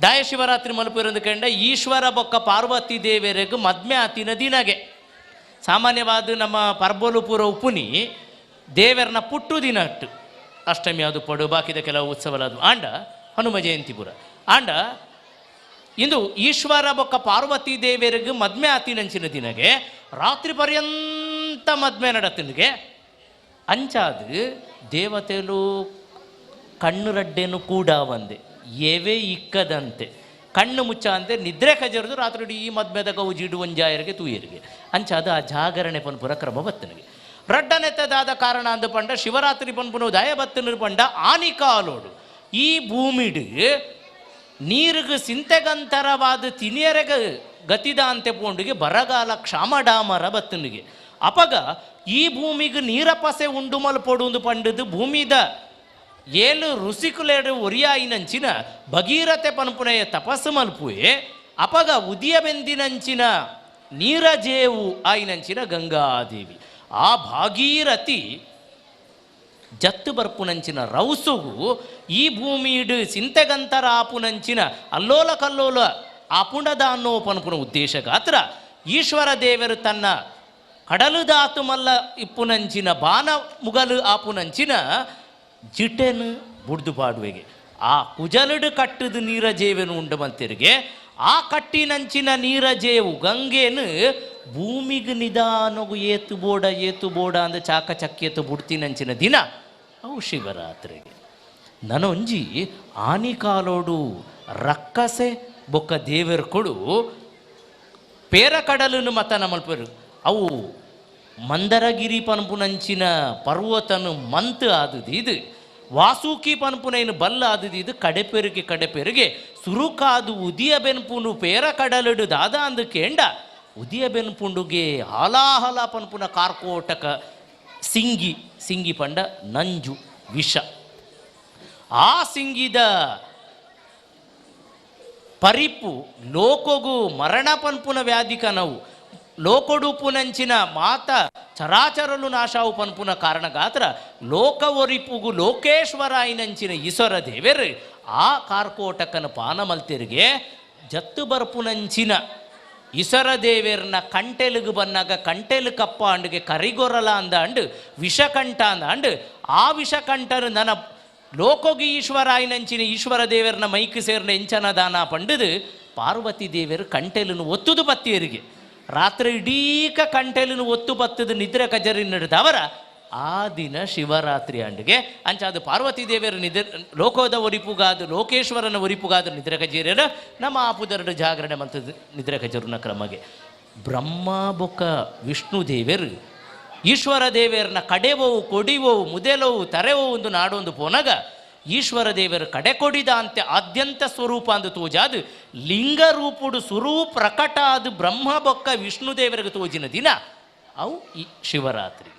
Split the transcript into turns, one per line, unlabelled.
ದಾಯ ಶಿವರಾತ್ರಿ ಮಲ್ಪುವೆರ್ ಕಂಡ ಈಶ್ವರ ಬೊಕ್ಕ ಪಾರ್ವತಿ ದೇವರಿಗೆ ಮದ್ಮೆ ಆತಿನ ದಿನಗೆ. ಸಾಮಾನ್ಯವಾದ ನಮ್ಮ ಪರ್ಬೊಲು ಪೂರ ಉಪ್ಪುನಿ ದೇವರನ ಪುಟ್ಟು ದಿನ ಅಟ್ಟು ಅಷ್ಟಮಿ ಅದು ಪಡು ಬಾಕಿದ ಕೆಲವು ಉತ್ಸವಲದು ಆಂಡ ಹನುಮ ಜಯಂತಿ ಪೂರ ಆಂಡ ಇಂದು ಈಶ್ವರ ಬೊಕ್ಕ ಪಾರ್ವತಿ ದೇವರಿಗೆ ಮದ್ಮೆ ಆತಿನಂಚಿನ ದಿನಗೆ ರಾತ್ರಿ ಪರ್ಯಂತ ಮದ್ಮೆ ನಡತಿನಿಗೆ. ಅಂಚಾದ ದೇವತೆಲು ಕಣ್ಣು ರಡ್ಡೆನು ಕೂಡ ಒಂದೆ ಏವೇ ಇಕ್ಕದಂತೆ ಕಣ್ಣು ಮುಚ್ಚ ಅಂದೆ ನಿದ್ರೆ ಕಜರದು ರಾತ್ರಿ ಇಡೀ ಮದ್ಮೆದ ಗೌಜಿಡು ಒಂಜಾಯರಿಗೆ ತೂಯರಿಗೆ. ಅಂಚಾದ ಆ ಜಾಗರಣೆ ಪನ್ಪುರ ಕ್ರಮ ಬತ್ತನಿಗೆ. ರಡ್ಡನೆತ್ತದಾದ ಕಾರಣ ಅಂದು ಪಂಡ ಶಿವರಾತ್ರಿ ಪನ್ಪುನು ದಯ ಬತ್ತನ ಪಂಡ ಆನಿಕಾಲೋಡು ಈ ಭೂಮಿಡು ನೀರಿಗೆ ಸಿಂತೆಗಂತರವಾದ ತಿನಿಯರೆಗ ಗತಿದಾಂತೆ ಪೋಂಡಿಗೆ ಬರಗಾಲ ಕ್ಷಾಮಡಾಮರ ಬತ್ತನಿಗೆ. ಅಪಗ ಈ ಭೂಮಿಗೆ ನೀರಪಸೆ ಉಂಡು ಮಲ್ಪೊಡು ಪಂಡದು ಭೂಮಿದ ಏಳು ಋಷಿಕುಲೇಡು ಒರಿಯಾಯಿನಂಚಿನ ಭಗೀರಥೆ ಪನ್ಪುನೆಯ ತಪಸ್ಸು ಮಲ್ಪುವೆ. ಅಪಗ ಉದಿಯ ಬೆಂದಿನಂಚಿನ ನೀರಜೇವು ಆಯಿನಂಚಿನ ಗಂಗಾದೇವಿ ಆ ಭಾಗೀರಥಿ ಜತ್ತು ಬರ್ಪುನಂಚಿನ ರೌಸುಗು ಈ ಭೂಮಿಡು ಸಿಂತೆಗಂತರ ಆಪುನಂಚಿನ ಅಲ್ಲೋಲ ಕಲ್ಲೋಲ ಆಪುಂಡದ ಅನ್ನೋ ಪನ್ಪುನ ಉದ್ದೇಶ ಗಾತ್ರ ಈಶ್ವರ ದೇವರು ತನ್ನ ಕಡಲು ದಾತು ಮಲ್ಲ ಇಪ್ಪುನಂಚಿನ ಬಾನ ಮುಗಲು ಆಪುನಂಚಿನ ಜಿಟೆನು ಬುಡ್ದು ಪಾಡುವೆಗೆ. ಆ ಕುಜಲುಡು ಕಟ್ಟುದು ನೀರಜೇವೆನು ಉಂಡು ಮಲ್ತಿರಿಗೆ. ಆ ಕಟ್ಟಿನಂಚಿನ ನೀರಜೇವು ಗಂಗೆನು ಭೂಮಿಗೆ ನಿಧಾನಗು ಏತು ಬೋಡ ಏತು ಬೋಡ ಅಂದ ಚಾಕ ಚಕ್ಕಿಯತ್ತು ಬುಡ್ತಿನಂಚಿನ ದಿನ ಅವು ಶಿವರಾತ್ರಿಗೆ. ನನೊಂಜಿ ಆನಿಕಾಲೋಡು ರಕ್ಕಸೆ ಬೊಕ್ಕ ದೇವೆರ್ ಕೊಡು ಪೇರ ಕಡಲನ್ನು ಮತನ ಮಲ್ಪರು. ಅವು ಮಂದರಗಿರಿ ಪನ್ಪುನಂಚಿನ ಪರ್ವತನು ಮಂತ್ ಆದುದು ಇದು ವಾಸುಕಿ ಪನ್ಪುನೈನು ಬಲ್ಲ ಆದುದು ಇದು ಕಡೆಪೆರಿಗೆ ಕಡೆಪೆರಿಗೆ ಸುರುಕಾದು ಉದಿಯ ಬೆನ್ಪುನು ಪೇರ ಕಡಲುಡು ದಾದ ಅಂದು ಕೇಂಡ ಉದಿಯ ಬೆನ್ಪುಂಡುಗೆ ಹಾಲಾಹಲ ಪನ್ಪುನ ಕಾರ್ಕೋಟಕ ಸಿಂಗಿ ಸಿಂಗಿ ಪಂಡ ನಂಜು ವಿಷ. ಆ ಸಿಂಗಿದ ಪರಿಪು ಲೋಕೊಗು ಮರಣ ಪನ್ಪುನ ವ್ಯಾಧಿ ಕನವು ಲೋಕೊಡುಪುನಂಚಿನ ಮಾತ ಚರಾಚರಲು ನಾಶಾವು ಪನ್ಪುನ ಕಾರಣಗಾತ್ರ ಲೋಕ ಒರಿಪುಗು ಲೋಕೇಶ್ವರ ಐನಂಚಿನ ಈಶ್ವರ ದೇವೆರ್ ಆ ಕಾರ್ಕೋಟಕನ ಪಾನ ಮಲ್ತಿರಿಗೆ ಜತ್ತು ಬರ್ಪುನಂಚಿನ ಈಶ್ವರ ದೇವೆರ್ನ ಕಂಟೆಲುಗು ಬನ್ನಾಗ ಕಂಟೆಲು ಕಪ್ಪ ಅಂಡುಗೆ ಕರಿಗೊರಲ ಅಂದ ಅಂಡು ವಿಷಕಂಠ ಅಂದ ಅಂಡು ಆ ವಿಷಕಂಠನು ನನ್ನ ಲೋಕೋಗಿ ಈಶ್ವರ ಆಯ್ನಂಚಿನ ಈಶ್ವರ ದೇವರನ್ನ ಮೈಕ್ ಸೇರ್ನ ಎಂಚನ ದಾನ ಪಂಡದು ಪಾರ್ವತಿ ದೇವರು ಕಂಟೆಲನ್ನು ಒತ್ತುದು ಪತ್ತಿಯರಿಗೆ. ರಾತ್ರಿ ಇಡೀಕ ಕಂಟೆಲನ್ನು ಒತ್ತು ಬತ್ತದು ನಿದ್ರೆ ಕಜರಿ ನಡೆದವರ ಆ ದಿನ ಶಿವರಾತ್ರಿ ಅಂಡಿಗೆ. ಅಂಚಾದು ಪಾರ್ವತಿ ದೇವರ ನಿದ್ರೆ ಲೋಕದ ಒರಿಪುಗಾದು ಲೋಕೇಶ್ವರನ ಒರಿಪುಗಾದು ನಿದ್ರೆ ಕಜೇರಿಯರ ನಮ್ಮ ಆಪುದರಡು ಜಾಗರಣೆ ಮಂತದ್ದು ನಿದ್ರೆ ಕಜರುನ ಕ್ರಮಗೆ. ಬ್ರಹ್ಮ ಬೊಕ್ಕ ವಿಷ್ಣು ದೇವರು ಈಶ್ವರ ದೇವರನ್ನ ಕಡೆವವು ಕೊಡಿವವು ಮುದೆಲವು ತರೆವವು ಒಂದು ನಾಡೊಂದು ಪೋನಗ ಈಶ್ವರ ದೇವರು ಕಡೆ ಕೊಡಿದ ಅಂತೆ ಆದ್ಯಂತ ಸ್ವರೂಪ ಅಂದು ತೋಜಾದು ಲಿಂಗ ರೂಪುಡು ಸುರೂ ಪ್ರಕಟ ಅದು ಬ್ರಹ್ಮ ಬೊಕ್ಕ ವಿಷ್ಣು ದೇವರಿಗೆ ತೋಜಿನ ದಿನ ಅವು ಈ ಶಿವರಾತ್ರಿ.